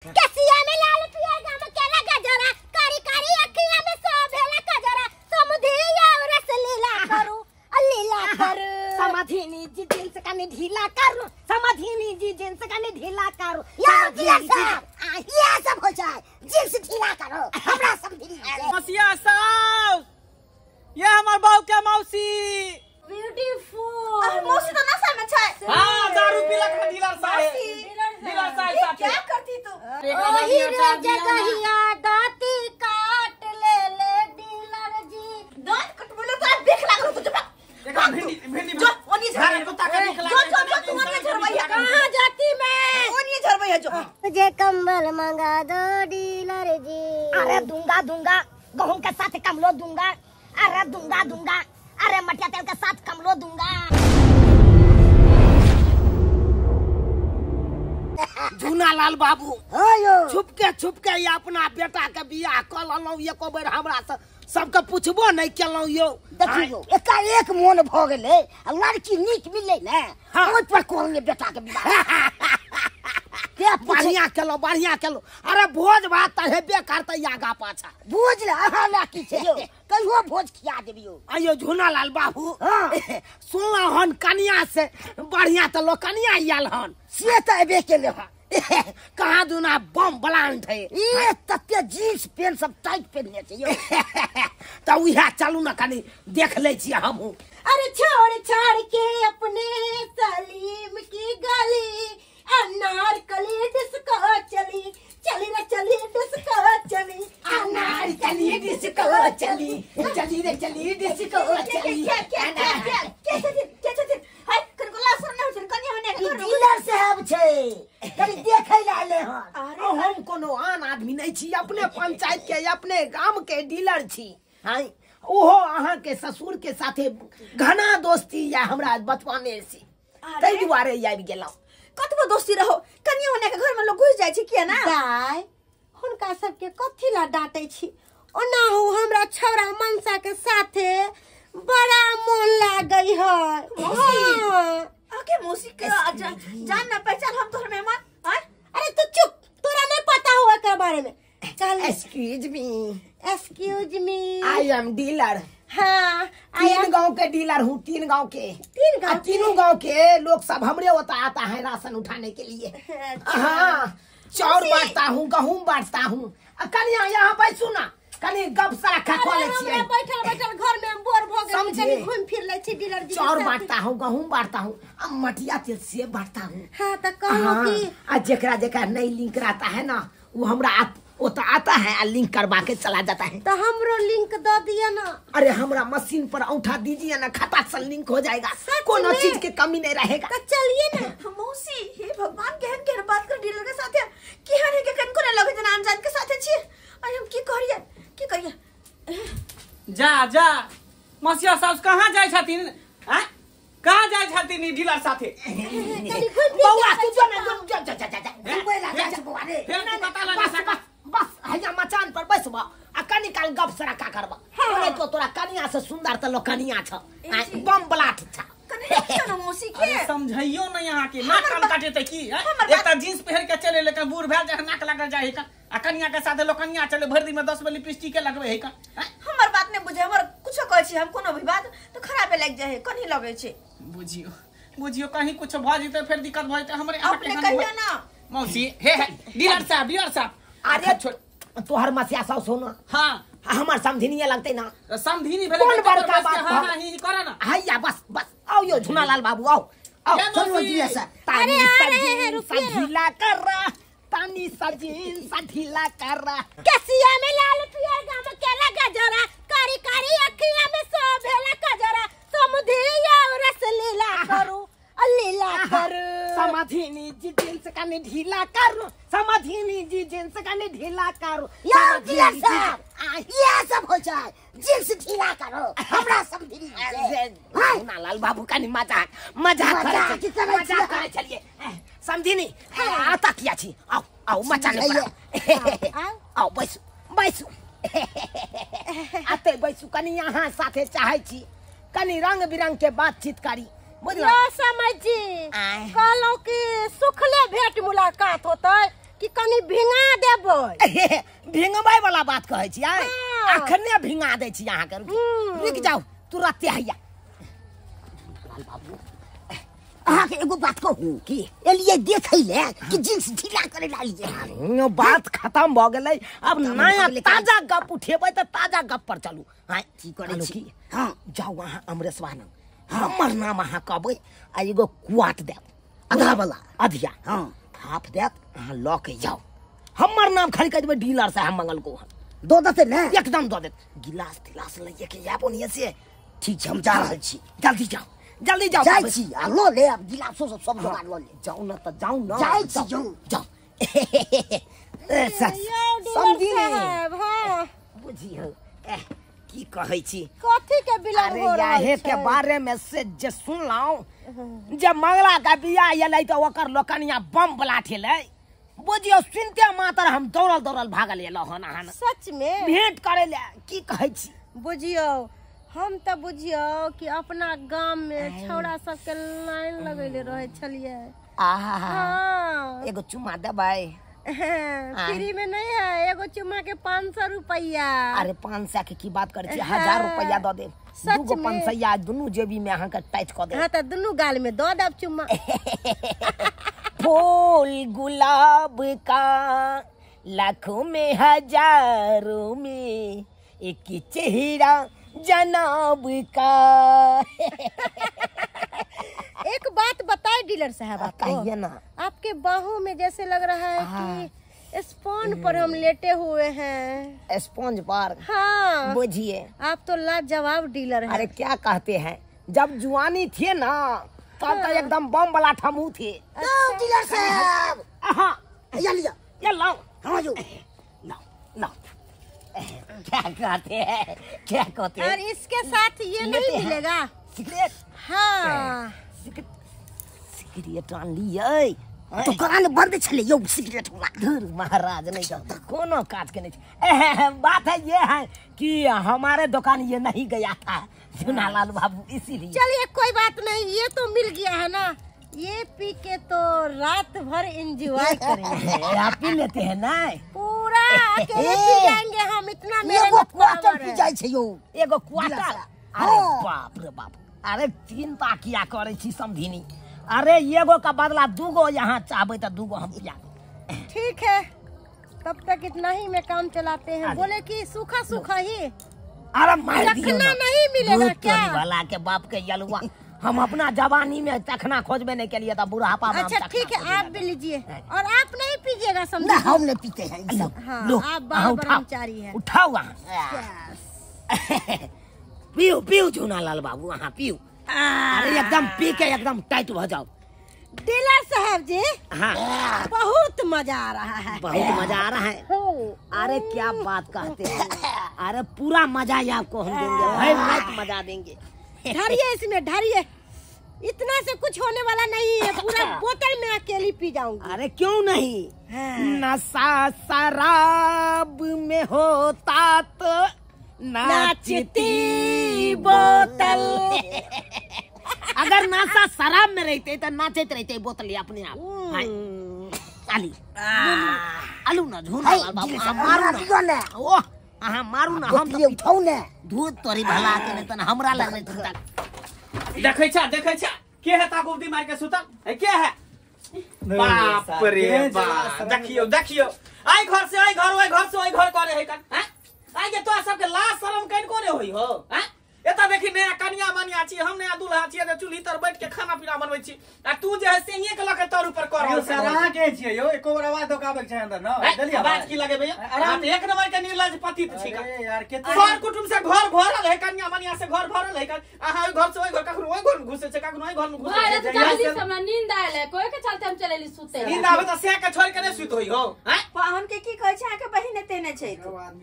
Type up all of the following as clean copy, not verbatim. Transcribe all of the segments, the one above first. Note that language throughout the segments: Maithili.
केसिया में लाल पियर गाम केला गजरा, कारी कारी अखिया में शोभेला कजरा, समुधिया रस लीला करू लीला करू। समाधिनी जी जींस कनी ढीला करू, समाधिनी जी जींस कनी ढीला करू। यार साहब ये सब हो जाए, जींस ढीला करो हमरा समधिनी। मसिया साहब ये हमर बाऊ के मौसी ब्यूटीफुल। मौसी तो नशा में छै। हां दारू पीलक में डीलर साहब, डीलर साहब साथे क्या करती तू? ओही रे जगहिया दांती काट ले ले डीलर जी। दांत कटबले तो देख लागल तू। देखा भिंडी भिंडी जो ओनी झर कुत्ता के देख लागल। जो जो तू ओनी झरबैया। कहां जाती मैं? ओनी झरबैया जो। मुझे कंबल मंगा दो डीलर जी। अरे दूंगा दूंगा, गहूं के साथ कमलो दूंगा। अरे दूंगा दूंगा, अरे मटिया तेल के साथ कमलो दूंगा। झूना लाल बाबू छुपके ये अपना बेटा के बियाह क लेलहुं। एको बेर हमरा से सबके पूछबो नहीं केलहुं यो। देखियो एकाएक मोन भ गेलै, लड़की नीक मिललै ने, ओहि पर कहलियै बेटा के बियाह। बढ़िया केलहुं, बढ़िया केलहुं। अरे भोज भात त हेबे करतै आगा पाछा। भोज ले अहाँ ला की छै यौ, कहियो भोज खिया देबियौ। आयो झूना लाल बाबू सुनलहुं हन कनिया से बढ़िया त लोग कनिया आयल हन, से त एबे केले हन। कहाँ दुना बम ब्लांट है, ये तते जींस पेंट सब टाइट पहिरने छै यौ। त उहे चलू न कनी देख लै छियै हमहूँ। अरे छोड़ छाड़ के अपने सलीम की गली, अनारकली डिस्को चली, चली रे चली डिस्को चली, अनारकली डिस्को चली, चली रे चली डिस्को चली। क्या क्या क्या क्या क्या हाय कनकोला सुन न कन्या मने के डीलर साहब छै, कनी देखै ला आले हन। अरे हम कोनो आन आदमी नहीं छी, अपने पंचायत के अपने गाम के डीलर छी। हां ओहो अहाँ के ससुर के साथे घना दोस्ती या हमरा बचपने से, तै दुआरे आबि गेलहुं। कतबो दोस्ती रहो कन्या होने के घर में लोग घुस जाय छै किया ना? दाय हुनका सबके कथी ला डांटे छी? ओनाहु हमरा छौरा मनसा के साथे बड़ा मोन लागै है। आके मौसी के जान ना पहचान हम तोहर मेहमान। अरे तू चुप, तोरा नहीं पता हो एकर बारे में। चल excuse me, excuse me, I am dealer. हाँ, तीन गांव के डीलर हूँ, तीन गांव के, तीन गांव, तीनों गांव के लोग सब हमरे होता आता है राशन उठाने के लिए। हाँ चाउर बांटता हूँ, गहूँ बांटता हूँ। कनिया यहाँ बैसू ना, कनी गप सारा खा ले छियै। बैठल बैठल घर में बोर भ गेल, कनी घूम फिर ले छी डीलर जी। चाउर बांटता हूँ, गहूँ बांटता हूँ, मटिया तेल से बांटता हूँ। हाँ तो कहूँ कि आ जेकरा जेकरा नहीं लिंक रहता है ना, वो हमरा वो तो आता है आ लिंक करवा के चला जाता है। तो हमरो लिंक दो दिया ना। अरे हमरा मशीन पर औंठा दीजिए ना, खटाक से लिंक हो जाएगा, कोनो चीज के कमी नहीं रहेगा। तो चलिए ना मौसी। हे भगवान, केहन केहन बात कर डीलर के साथे, केहन है के कनको ने लगे जना अनजान के साथे छी। अरे हम की करिए, की करिए? जा जा मसिया साहब कहां जाय छथिन? हां कहां जाय छथिन ई डीलर साथे? बौआ तू जो ना, जा जा जा जा जा बौआ रे, फेर तू पता लगा सका। बस हैया मचान पर बैसबा आ कनी काल गप सराका करबा। अरे तो तोरा कनिया से सुंदर त लोग कनिया छ, बम ब्लाट छ। कनिया मौसी के समझैयो न यहाँ के नाक कान काटे त की? एकटा जींस पहिर के चले लेकिन बूढ़ भेल जाय नाक लागल जाय है। आ कनिया के साथे लोग कनिया चले भरि दिन में 10 बेर लिपस्टिक के लगबे है। हमर बात नै बुझे, हमर कुछो कहै छी हम कोनो भी बात त खराबे लागि जाय है, कनी लगै छै। बुझियो बुझियो कहीं कुछ भ जेतै फेर दिक्कत भ जेतै हमरे। अपने कहियो ना मौसी। हे हे डीलर साहब, डीलर साहब। अरे छोड़, तोहर मसिया साहु सोना। हां हमर समधिनी लगतै ना। समधिनी भेलै कोन बड़का बात? हां हां ही करे ना। हैया बस बस आओ यो झुना लाल बाबू आओ आओ। चलो जी सर। अरे आ रहे हैं, रुकिए। ढीला कर रहा तानी सा जींस ढीला कर रहा, केसिया में लाल पियर गाम केला गजरा, कारी कारी अखिया में शोभेला कजरा, समुधिया रस लीला करू लीला करू। समाधिनी जी जींस कनी ढीला करू, समाधिनी जी जींस कनी ढीला करू। यार डीलर साहब ये सब हो जाए, जींस ढीला करो हमरा समधिनी। झूना लाल बाबू कनी मजाक मजाक करे चलिए। समधिनी आता किया छी? आओ आओ मचान पर आओ, आओ बैसू बैसू आते बैसू। कनी यहाँ साथे चाहे छी कनी रंग बिरंग के बातचीत करी। बुझलहुँ समझ जी? कहलहुँ कि सुखले भेंट मुलाकात होतै, कि कनी भिंगा देबै। भिंगबै वाला बात कहै छी आय, अखने भिंगा दै छी अहाँ के। रुक जाउ तुरते हैया। लाल बाबू अहाँ के एगो बात कहू की एलिए देखै ले कि जींस ढीला करे लालिए। बात खत्म भ गेलै, अब नया ताजा गप उठेबै त ताजा गप पर चलू। हां की करै छी? हां जाउ अहाँ अमरेशवा लग, हमर नाम अहाँ कहबै आ एगो क्वाट देब, आधा वाला अधिया। हां हाफ देत, अहाँ ल के जाउ। हमर नाम खाली कह देबै डीलर साहब मंगल को दो देते ने, एकदम दो देत। गिलास तिलास लइए के जाब ओनिए से। ठीक छै हम जा रहल छी, जल्दी जाओ जल्दी जाओ। जाइ छी आ ल ले अब गिलासो सब सब जोगाड़ ल ले। जाओ न त जाओ न, जाइ छी जाओ जाओ। समझी ने बुझियो की कहै छी, कथी के बिलम्ब हो रहल छै के बारे में से जे सुनलौं जे मंगला के बियाह एलै त ओकर लोकनिया बम बला ठेलै। बुझियो सुनते मात्र हम दौड़ल दौड़ल भागल एलौ हन अहाँ सच में भेंट करे ले। की कहै छी बुझियो, हम त बुझियो कि अपना गाम में छौड़ा सबके लाइन लगैले रहे छलिए। आहा हाँ एगो चुमा देबै? फ्री में नहीं है, एगो चुमा के 500 रुपया। अरे 500 के की बात करे छी, 1000 रुपया the they. दूगो 500 दुनू जेबी में अहाँ के टाइट क दे। हां त दुनू गाल में the देब चुमा। फूल गुलाब का लाखों में हजारों में एक चेहरा जनाब का। एक बात बताए डीलर साहब आपको, कहिए ना। आपके बाहों में जैसे लग रहा है कि स्पॉन्ज पर हम लेटे हुए हैं। स्पॉन्ज पर? हाँ बुझिए आप तो लाजवाब डीलर हैं। अरे क्या कहते हैं, जब जुआनी थे ना तब तो एकदम बम वाला ठमू थे। डीलर साहब हाँ या लिया या लाओ। हाँ जो लाओ लाओ। क्या कहते हैं, क्या कहते हैं। और इसके साथ ये नहीं मिलेगा सिगरेट? हाँ सिगरेट आन लियै। दुकान बंद छले यौ सिगरेट वाला। धुर महाराज नहीं तो कोनो काज के नहीं। बात है ये है कि हमारे दुकान ये नहीं गया था चुनालाल बाबू, इसीलिए। चलिए कोई बात नहीं, ये तो मिल गया है ना, ये पी के तो रात भर एंजॉय करेंगे। आप पी लेते हैं ना पूरा अकेले पी जाएंगे हम, इतना मेरे एगो क्वार्टर पी जाय छै यौ। एगो क्वार्टर? अरे बाप रे बाप, अरे चिंता किया करे छी समधिनी। अरे एगो का बदला दूगो यहाँ चाहबे तो दूगो हम पिया। ठीक है तब तक इतना ही में काम चलाते हैं। बोले कि सूखा सूखा ही। अरे मार दियो चखना नहीं मिलेगा क्या? वाला के बाप के यलुआ, हम अपना जवानी में चखना खोजबे नहीं के लिए था बुढ़ापा में। अच्छा ठीक है आप भी लीजिए और आप नहीं पीजिएगा समझे? हम नहीं पीते हैं। हाँ, आप बाल ब्रह्मचारी हैं। उठाओ वहाँ पियो पियो चुनालाल बाबू वहाँ पियो। अरे एकदम पी के एकदम टाइट हो जाओ। डीलर साहब जी हाँ बहुत मजा आ रहा है, बहुत मजा आ रहा है। अरे क्या बात कहते हैं, अरे पूरा मजा ही आपको हम देंगे भाई, रात मजा देंगे। ढारिए इसमें ढारिए, इतना से कुछ होने वाला नहीं है, पूरा बोतल में अकेली पी जाऊंगी। अरे क्यों नहीं, नशा शराब में होता तो नाचती बोतल। अगर नशा शराब में रहते तो नाचते रहते बोतल अपने आप। आली आलू ना झूना बाबू मारू ना, ओह अहाँ मारू ना, हम तो उठाऊ ने दूध तोरी भला के नहीं तन हमरा लग नहीं। देखै छा देखै छा के है ता गुब्दी मार के सुतल है के है? बाप रे बाप, देखियो देखियो आई घर से आई घर ओई घर से ओई घर करे है कन। हैं आई के तो सबके लाज शरम कन कोने होई हो? हैं एता देखी नया कन्या मनिया छी, हम नया दूल्हा छी, जे चूल्ही तर बैठ के खाना पीना बनबै छी आ तू जे है से के लके तर ऊपर कर रहल। सर अहाँ के छियै यौ, एको बार आवाज दोकाबे छै अंदर न देलियै आवाज की लगे भैया? आराम एक नंबर के निर्लज पतित छी का। अरे यार केते सर कुटुंब से घर भरल है, कन्या मनिया से घर भरल है, अहाँ ओइ घर से ओइ घर कखनो ओइ घर में घुसे छै कखनो ओइ घर में घुसे छै। जल्दी से हमरा नींद आयल है, कोई के चलते हम चलेली सुते। नींद आबे त से के छोड़ के नै सुत होई हो। हैं पाहुन के की कहै छै अहाँ के बहिन एते नै छै,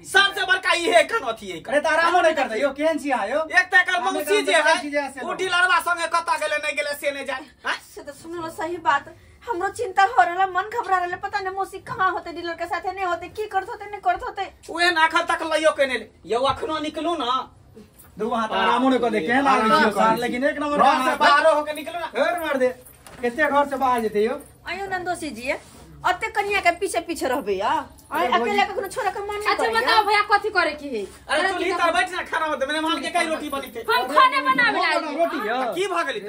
सबसे बड़का ई है कन अथी है। अरे त आरामो नै करतै यौ, केहन छी अहाँ यौ? एक त एकर मौसी जे है उ डीलरवा संगे कत गेले नै गेले से नै जाने। हैं से त सुनलो सही बात, हमरो चिंता हो रहला, मन घबरा रहले, पता नहीं मौसी कहां होते, डीलर के साथे नहीं होते, की करत होते नहीं करत होते। उहे अखन तक लइयो के नै यौ, अखनो निकलू ना दू हाथ आरामो नै कर दे, केहन लागै छै सर? लेकिन एक नंबर घर से बाहर हो के निकलू ना, घर मार दे, कते घर से बाहर जेते यौ? आयो नंदोसी जी अते कनिया के पीछे पीछे रहबे या अकेले कखनो छोरा के मन नहीं। अच्छा बताओ भैया कथि करे की है? अरे चूल्ही तर बैठ ना खाना होते मेरे माल के कई रोटी बनी थे हम खाना बनावे ला रोटी की भ गेली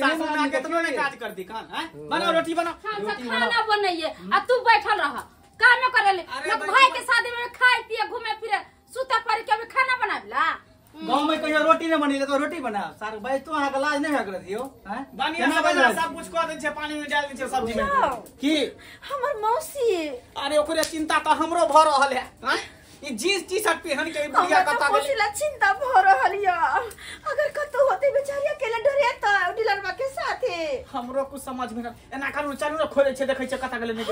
सासु मां केतनो ने काज कर दी कान हैं बनाओ रोटी बनाओ हम सब खाना बनैए आ तू बैठल रह काम करे ले लोग भाई के शादी में खाए पिए घूमे फिरे सुता पर के अभी खाना बनावेला गांव में कहियो रोटी नहीं बनी तो रोटी बना सार भाई तू अहाँ के लाज नहीं कर दियो हैं बनिया बना सब कुछ कर दे छे पानी में डाल दे छे सब्जी में की हमर मौसी। अरे ओकरे चिंता त हमरो भ रहल है हैं ई जींस टी शर्ट पहन के बुढ़िया कता गेल मौसी ला चिंता भ रहल या अगर कतो होते बेचारी अकेले डरे त डीलरवा के साथे हमरो कुछ समझ में एना करू चलू न खोले छे देखै छे कता गेल नहीं।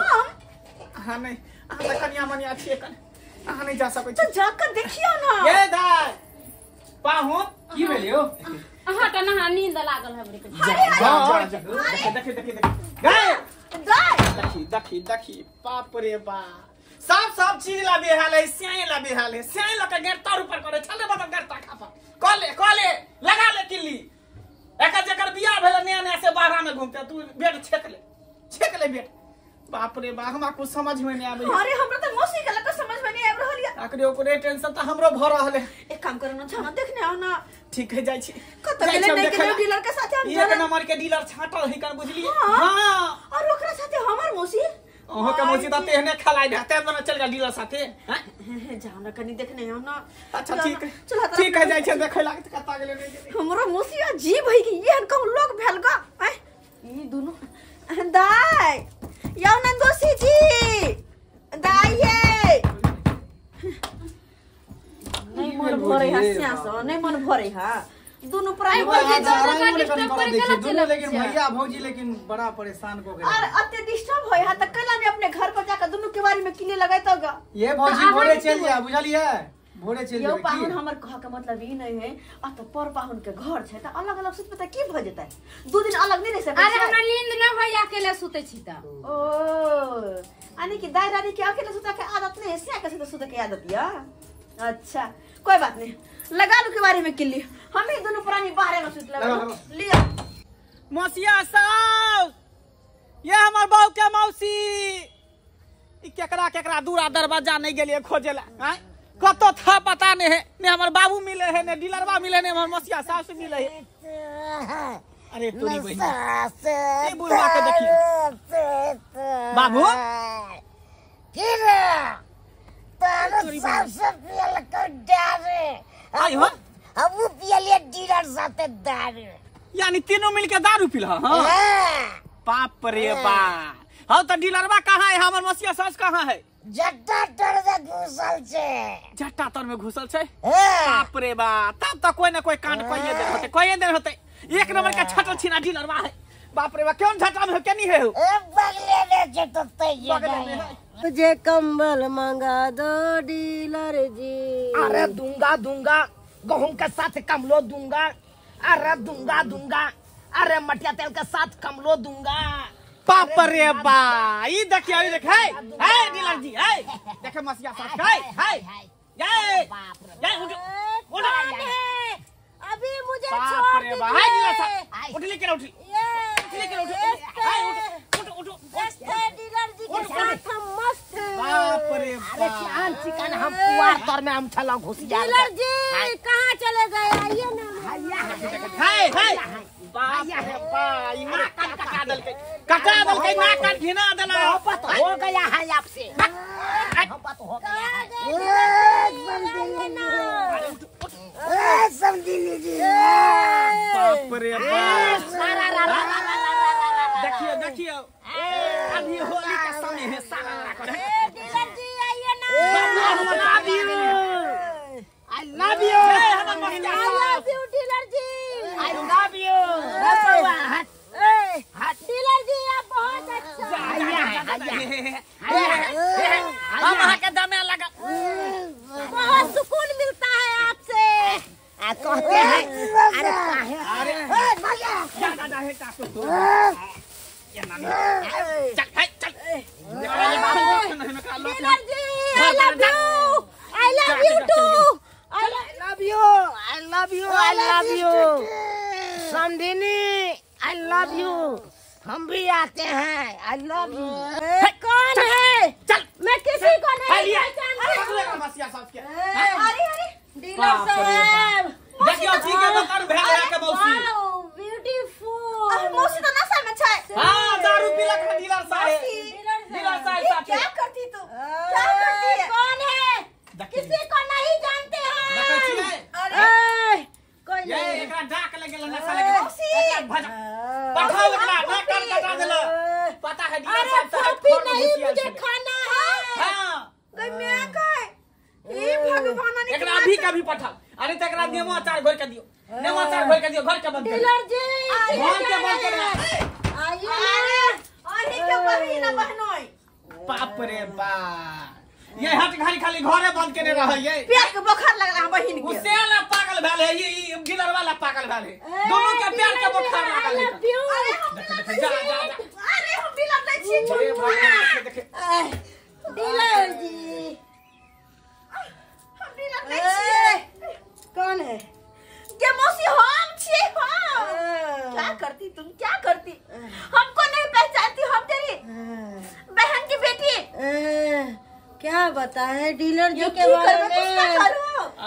हां नहीं अहाँ त कनिया मनिया छिए कन अहाँ नहीं जा सकै छी तो जाकर देखियो ना। ये दाय पाहुन की भेलियो अहाँ त नहा नींद लागल हमरे के। जा जा देखि देखि देखि गए दाय देखि देखि देखि बाप रे बाप सब सब चीज ला बेहाल है स्याय ला बेहाल है स्याय लके गिरता ऊपर करे चल रे बता गिरता खापा कले कले लगा ले किल्ली एकर जकर बियाह भेल नया नया से बाहरा में घूमते तू बेड छेक ले बेड। बाप रे बाप हमरा कुछ समझ में नहीं आबे। अरे हमरा त मौसी के लग समझ में नहीं आबि रहल या आकरे ओकरे टेंशन त हमरो भ रहल है। एक काम करू ना जाना देखने आओ ना। ठीक है जाय छी कत गेले नहीं गेले डीलर के साथे हम एक नंबर के डीलर छाटल है कन बुझलिए। हां और ओकरा साथे हमर मौसी ओहो के मौसी त तेहने खलाई दे ते बना चल गेल डीलर साथे हैं जाओ ना कनी देखने आओ ना। अच्छा ठीक है ठीक है जाय छी देखै लागत कत गेले नहीं गेले हमरो मौसी अजीब है कि एहन कहूं लोग भेल ग ई दोनों दाय यौ नंदोसी जी दाई ये नहीं मन भरे हा स्यास नहीं मन भरे हा दोनों प्राणी दोनों लेकिन भैया भौजी लेकिन बड़ा परेशान को गए। और अते डिस्टर्ब होय हा त कला ने अपने घर पर जाकर दोनों के बारे में किले लगाय तो गा ये भौजी भोरे चल जा बुझलिए भोरे चल यो पाहुन हमर कह के मतलब ई नहीं है आ त पर पाहुन के घर छै त अलग अलग सुतबे त की भ जेतै दू दिन अलग नहीं रह सकै। अरे हमरा नींद न होय अकेले सुतै छी त ओ यानी कि दाई रानी के अकेले सुते के आदत नहीं है से के सुते के आदत या अच्छा कोई बात नहीं लगा लो के बारे में किल्ली हम ही दोनों प्राणी बाहर में सुत लगा लिया। मौसिया साहब ये हमर बहू के मौसी ई केकरा केकरा दूरा दरवाजा नहीं गेलिए खोजेला हैं कतो था पता नहीं है ने हमर बाबू मिले है ने डीलरवा मिले ने हमर मौसिया सास मिले है। अरे तोरी बहिन ए बुढ़वा के देखिए बाबू की रे तारो सास पियल कर डारे आई हो हमू पियलिए डीलर साथे दारू यानी तीनों मिलके दारू पील। हां बाप रे बाप हां त डीलरवा कहां है हमर मौसिया सास कहां है? जट्टा तर में घुसल छे जट्टा तर में घुसल छे बाप रे बाप तब त कोई ना कोई कांड कइए देन होते कइए देन होते एक नंबर का छटल छिना डीलरवा है। बाप रे बाप कौन झटा में है केनी है ए बगले में छे तो तइए मुझे कंबल मंगा दो डीलर जी। अरे दूंगा दूंगा गहूं के साथ कमलो दूंगा अरे दूंगा दूंगा अरे मटिया तेल के साथ कमलो दूंगा। बाप रे बा ई देखियो ई देख हे हे डीलर जी हे देखे मसिया साथ हे हे जय जय उठ उठ अभी मुझे छोड़ दीजिए। बाप रे बा हे डीलर साहब उठ ले के उठ ले के उठ हे उठ उठ उठ डीलर जी के साथ हम मस्त हैं। बाप रे बाप अरे चिकन चिकन हम कुआर तर में हम छला घुस जा। डीलर जी कहां चले गए आइए ना। हे हे बाप रे बा ई ना कान कटा देलकै कटा देलकै ना कान घिना देला। मोहब्बत हो गया है आपसे मोहब्बत हो गया है। ए समझी लीजिए बाप रे बाप देखियो देखियो अभी होली का समय है सारा करे। ए डीलर जी आइए ना। I love you I love you I love you dealer ji I love you. Dealer ji आप बहुत अच्छा हम वहां के दमे लगा बहुत सुकून मिलता है आपसे कहते हैं। अरे अरे जा जा जा हे टाको चल हे चल dealer ji I love you I love you too I love you I love you I love you Samdhini I love you हम भी आते हैं I love you. कौन कौन है? चल। मैं किसी को नहीं पहचानती। मसिया सास के। अरे अरे डीलर साहब देखियो ठीक है बता भेल के मौसी। Wow beautiful. मौसी तो नशा में छै। हां दारू पीलक है डीलर साहब। डीलर साहब साथे क्या करती तू? क्या करती है? कौन है? किसी को नहीं जानते हैं। अरे कोई ये एकरा डाक लग गेल नशा लग गेल। पठाओ एकरा नाक कान कटा देला। पता है डीलर साहब अरे कॉफी नहीं मुझे खाना है। हां गई मैं काय हे भगवान ने एकरा अभी कभी पठाओ। अरे तकरा नेमो अचार घोर के दियो। नेमो अचार घोर के दियो घर के बंद कर। डीलर जी घर के बंद कर। आइए। अरे के बहिन बहनोई। बाप रे बाप ये हट खाली खाली घरे बंद केने रह ये प्यार के बुखार लगला है बहिन के। उसे वाला पागल भेल है ये डीलर वाला पागल भेल है। दोनों के प्यार के बुखार लागल है। अरे हम डीलर नहीं छी। अरे हम डीलर नहीं छी। डीलर जी हम डीलर नहीं छी। कौन है? के मौसी हम छी हम। क्या करती तुम? क्या करती? हमको नहीं पहचानती? हम तेरी बहन की बेटी। क्या बताए डीलर जी के बारे में।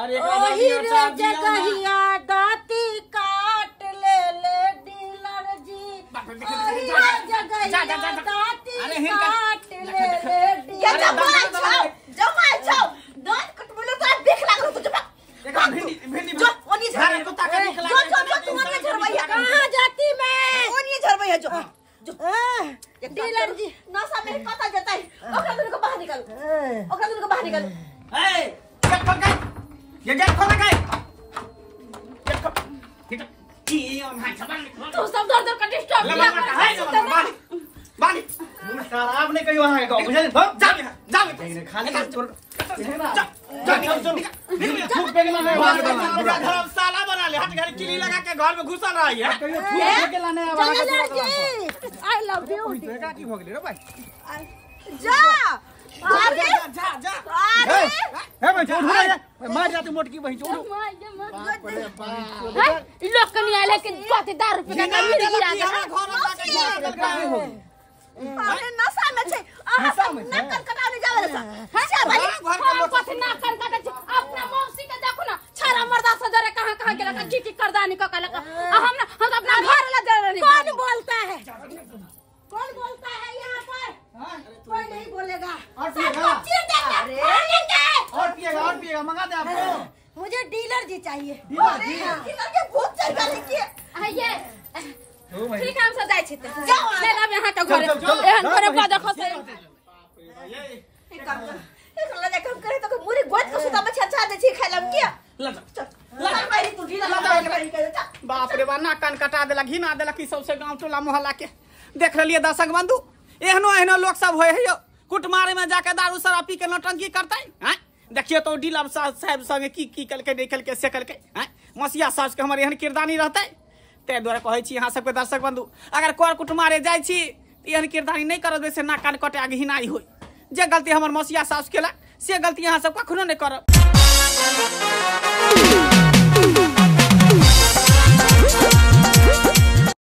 अरे ओही रे जगहिया दाती काट ले ले डीलर जी। ओही रे जगहिया दाती काट ले ले डीलर। जमा जाओ दांत कटबलो तो देख लागलो तो जमा। भिंडी भिंडी जो ओनी झर कुत्ता के देख जो जो जो तू ओनी झरबैया। कहां जाती मैं? ओनी झरबैया जो जो डीलर जी नशा में पता जाता है। ओकरा दोनों को बाहर निकालो। ओकरा दोनों को बाहर निकालो। ए गेट खोल गए ये गेट खोल गए गेट खोल ठीक की हम हां खबर तू सब दर दर का डिस्टर्ब लगा है बाली बाली शराब नहीं कहियो अहाँ के बुझल जा जा खाली जा जा चल थूक पे गेला नहीं धर्मशाला बना ले हट घर किली लगा के घर में घुसल रही है। कहियो थूक पे गेला नहीं डीलर जी I love you. का की भ गेलै रे भाई? जा अरे जा जा अरे हे भाई छोड़ रे मार जाते मोटकी बहिन छोड़। हाय लोग कनी आले के बात दारू पे का मिल गिरा घर में जाके हो गेलै। अरे नशा में छै अहाँ सब नकल कटाने जावे रे सा। हां घर के लोग नकल काटे छै। अपना मौसी के देखो ना छारा मर्दा से जरे कहां कहां गेला का की की करदानी क कलक। आ हम ना हम अपना घर ला जा रही। कौन बोलता है? कौन बोलता है यहां पर? कोई नहीं बोलेगा। और पिएगा? और पिएगा? और पिएगा? मंगा दे आपको। मुझे डीलर जी चाहिए। डीलर जी? डीलर के भूत चाहिए के आइए। ठीक है हम सब जाय छी त जाओ चल अब यहां के घरे एहन घरे बाजा खसे। एक काम कर एक ला जा काम करे तो मुरी गोद के सुता में छछा दे छी खाइलम के ल जा ल मारी तू ढीला ला। बाप रे बा ना कान कटा देलक घिना देलक ई सबसे गांव टोला मोहल्ला के। देख रहलिए दर्शक बंधु एहनो एहनो लोग सब होय है कुटमारे में जाके दारू शराब पी के नौटंकी करतै हैं। देखियो तो डीलर साहब संगे की की कलकै नहीं कलकै से कलकै हैं। मसिया सास के हमर एहन किरदानी रहतै। ताहि दुआरे कहै छी अहाँ सबके दर्शक बंधु अगर कर कुटमारे जाइ छी तऽ एहन किरदानी नहि करब जैसे नाक कान कटे आ घिनाइ होय। जे गलती हमर मसिया सास केलक से गलती अहाँ सब कखनो नहि करब।